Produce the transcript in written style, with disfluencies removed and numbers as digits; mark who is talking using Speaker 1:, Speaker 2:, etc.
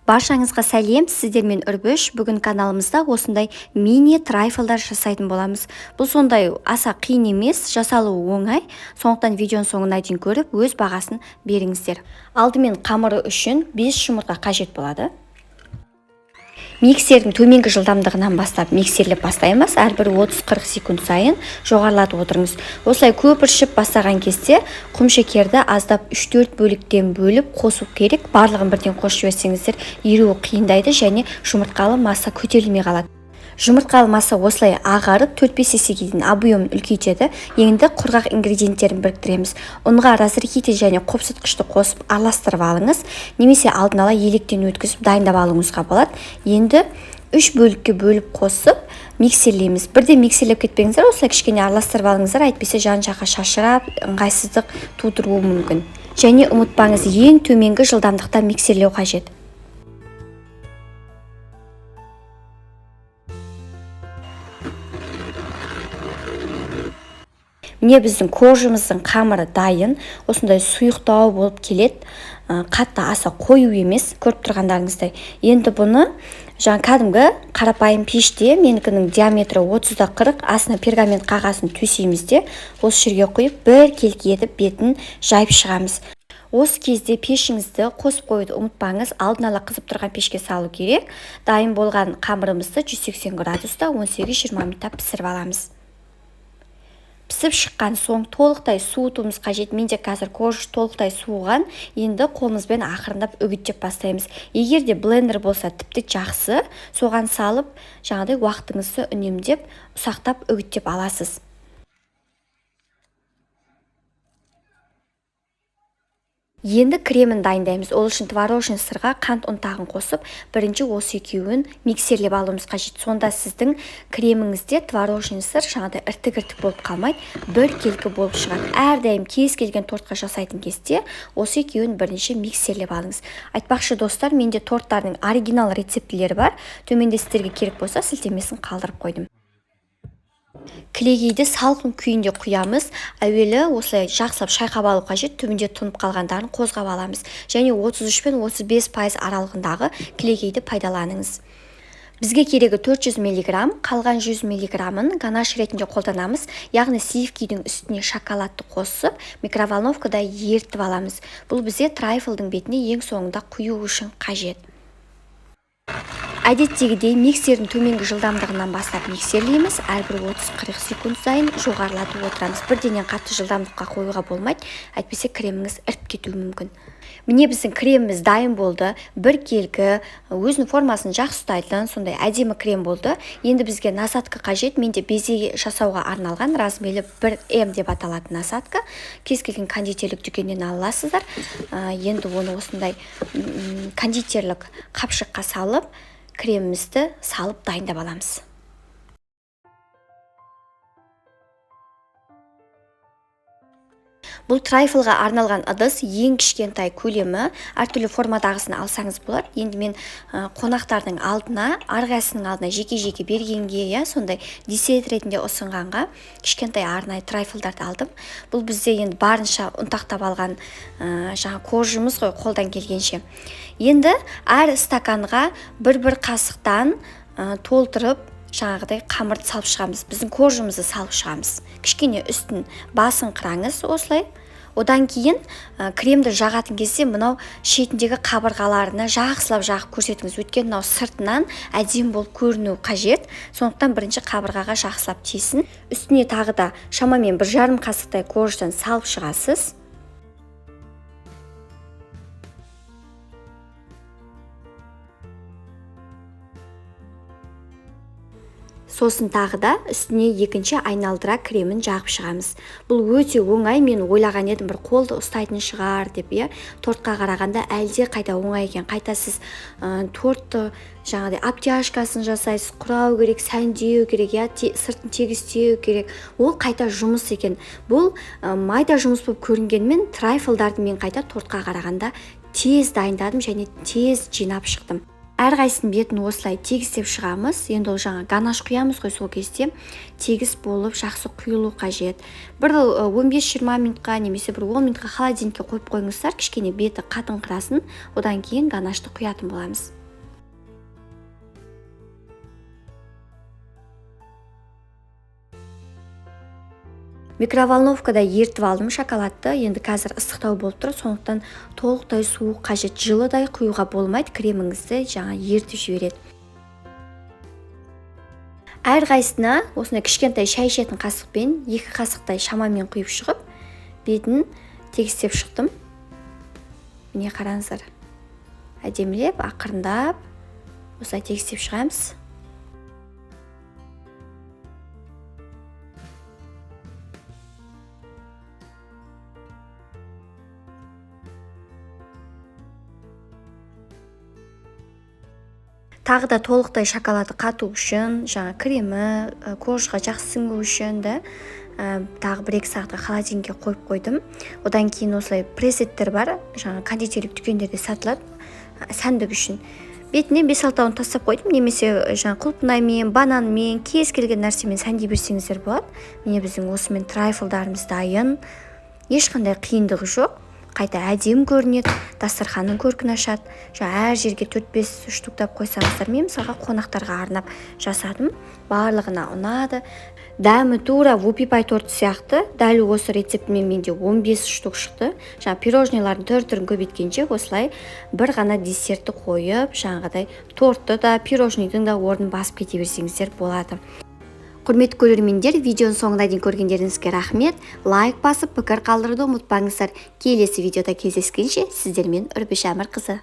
Speaker 1: Баршаңызға сәлем, сіздермен Үрбіш. Бүгін каналымызда осындай мини трайфлдар жасайтын боламыз. Бұл сондай аса қиын емес, жасалуы оңай. Сондықтан видеоның соңына дейін көріп, өз бағасын беріңіздер. Алдымен қамыры үшін 5 жұмыртқа қажет болады. Миксердің төменгі жылдамдығынан бастап миксерлеп бастаймыз. Әрбір 30-40 секунд сайын жоғарылатып отырыңыз. Осылай көпіршіп бастаған кезде құмшекерді аздап 3-4 бөліктен бөліп қосу керек. Барлығын бірден қосып жіберсеңіздер, еруі қиындайды және жұмыртқалы масса көтерілмей қалады. Жұмыртқалы масса осылай ағарып 4-5 есеге дейін объемын үлкейтеді. Енді құрғақ ингредиенттерін біріктіреміз. Ұнға разрыхитель және қопсытқышты қосып араластырып алыңыз, немесе алдын ала електен өткізіп дайындап алуыңызға болады. Енді 3 бөлікке бөліп қосып миксерлейміз. Бірден миксерлеп кетпеңіздер, осылай кішкене араластырып алыңыздар, әйтпесе жан-жаққа шашырап, ыңғайсыздық тудыруы мүмкін. Және ұмытпаңыз, ең төменгі жылдамдықта миксерлеу қажет. Міне біздің коржымыздың қамыры дайын, осындай сұйықтау болып келеді, қатты аса қою емес, көріп тұрғандарыңыздай. Енді бұны жаңа кәдімгі қарапайым пеште, менікінің диаметрі 30-40, астына пергамент қағазын төсейміз де, осы жерге құйып бір келкі етіп бетін жайып шығамыз. Осы кезде пешіңізді қосып қоюды ұмытпаңыз, алдын ала қызып тұрған пешке салу керек. Дайын болған қамырымызды 180 градуста 18-20 минутта пісіріп аламыз. Пісіп шыққан соң толықтай суытуымыз қажет. Менде қазір корж толықтай суыған. Енді қолымызбен ақырындап үгіттеп бастаймыз. Егер де блендер болса тіпті жақсы, соған салып жаңағыдай уақытыңызды үнемдеп, ұсақтап үгіттеп аласыз. Енді кремін дайындаймыз. Ол үшін творожный сырға қант ұнтағын қосып, бірінші осы екеуін миксерлеп алуымыз қажет. Сонда сіздің креміңізде творожный сыр жаңағыдай іртік-іртік болып қалмайды, біркелкі болып шығады. Әрдайым кез келген тортқа жасайтын кезде осы екеуін бірінші миксерлеп алыңыз. Айтпақшы достар, менде торттардың оригинал рецептілері бар. Төменде сіздерге керек болса сілтемесін қалдырып қойдым. Кілегейді салқын күйінде құямыз. Әуелі осылай жақсылап шайқап алу қажет, түбінде тұнып қалғандарын қозғап аламыз. Және 33 пен 35% аралығындағы кілегейді пайдаланыңыз. Бізге керегі 400 миллиграмм, қалған 100 миллиграммын ганаш ретінде қолданамыз. Яғни сливкидің үстіне шоколадты қосып, микроволновкада ерітіп аламыз. Бұл бізде трайфлдың бетіне ең соңында құю үшін қажет. Әдеттегідей миксердің төменгі жылдамдығынан бастап миксерлейміз. Әрбір 30-40 секунд сайын жоғарылатып отырамыз. Бірденен қатты жылдамдыққа қоюға болмайды, әйтпесе креміңіз іріп кетуі мүмкін. Міне біздің креміміз дайын болды. Біркелкі, өзінің формасын жақсы ұстайтын сондай әдемі крем болды. Енді бізге насадка қажет. Менде безе жасауға арналған размері 1М деп аталатын насадка. Кез келген кондитерлік дүкеннен ала аласыздар. Енді оны осындай кондитерлік қапшыққа салып, кремімізді салып дайындап аламыз. Бұл трайфлға арналған ыдыс, ең кішкентай көлемі, әртүрлі формадағысын алсаңыз болады. Енді мен қонақтардың алдына, әрқайсысының алдына жеке-жеке бергенге, сондай десерт ретінде ұсынғанға кішкентай арнайы трайфлдарды алдым. Бұл бізде енді барынша ұнтақтап алған, жаңа коржымыз ғой, қолдан келгенше. Енді әр стаканға бір-бір қасықтан толтырып жаңағыдай қамырды салып шығамыз. Біздің коржымызды салып шығамыз. Кішкене үстін басын қыраңыз осылай. Одан кейін кремді жағатын кезде мынау шетіндегі қабырғаларына жақсылап жағып көрсетіңіз. Өйткені мынау сыртынан әдемі болып көріну қажет. Сондықтан бірінші қабырғаға жақсылап тисін. Үстіне тағы да шамамен бір жарым қасықтай корждан салып шығасыз. Сосын тағы да үстіне екінші айналдыра кремін жағып шығамыз. Бұл өте оңай, мен ойлаған едім бір қолды ұстайтын шығар деп, иә. Тортқа қарағанда әлде қайта оңай екен. Қайта сіз тортты жаңағыдай обтяжкасын жасайсыз, құрау керек, сәндеу керек, иә, сыртын тегістеу керек. Ол қайта жұмыс екен. Бұл майда жұмыс болып көрінгенмен трайфлдарды мен қайта тортқа қарағанда тез дайындадым және тез жинап шықтым. Әрқайсының бетін осылай тегістеп шығамыз. Енді ол жаңа ганаш құямыз ғой, сол кезде тегіс болып жақсы құйылу қажет. Бір 15-20 минутқа немесе бір 10 минутқа холодильникке қойып қойыңыздар, кішкене беті қатыңқырасын, одан кейін ганашты құятын боламыз. Микроволновкада ертіп алдым шоколадты. Енді қазір ыстықтау болып тұр, сондықтан толықтай суық қажет. Жылыдай құюға болмайды, креміңізді жаңа ертіп жібереді. Әрқайсысына осындай кішкентай шай ішетін қасықпен 2 қасықтай шамамен құйып шығып, бетін тегістеп шықтым. Міне қараңыздар. Әдемілеп, ақырындап осылай тегістеп шығамыз. Тағы да толықтай шоколады қату үшін, жаңа кремі, коржға жақсы сіңу үшін да, тағы 1-2 сағатқа холодильникке қойып қойдым. Одан кейін осылай пресеттер бар, жаңа кондитерлік дүкендерде сатылады, сәндік үшін. Бетіне 5-6-ауын тастап қойдым, немесе жаңа құлпынаймен, бананмен, кез келген нәрсемен сәндей берсеңіздер болады. Міне біздің осымен трайфлдарымыз дайын. Ешқандай қиындығы жоқ. Қайта әдемі көрінеді, дастарханның көркін ашады. Жаңа әр жерге 4-5 штуктап қойсаңыздар, мен мысалға қонақтарға арнап жасадым. Барлығына ұнады. Дәмі тура вупи-пай торты сияқты. Дәл осы рецептімен менде 15 штук шықты. Жаңа пирожныйлардың түр-түрін көбейткенше осылай бір ғана десертті қойып, жаңағыдай тортты да, пирожныйдың да орнын басып кете берсеңіздер болады. Құрметті көрермендер, видеоның соңына дейін көргендеріңізге рахмет. Лайк басып, пікір қалдыруды ұмытпаңыздар. Келесі видеода кездескенше, сіздермен Үрпеш Әмірқызы.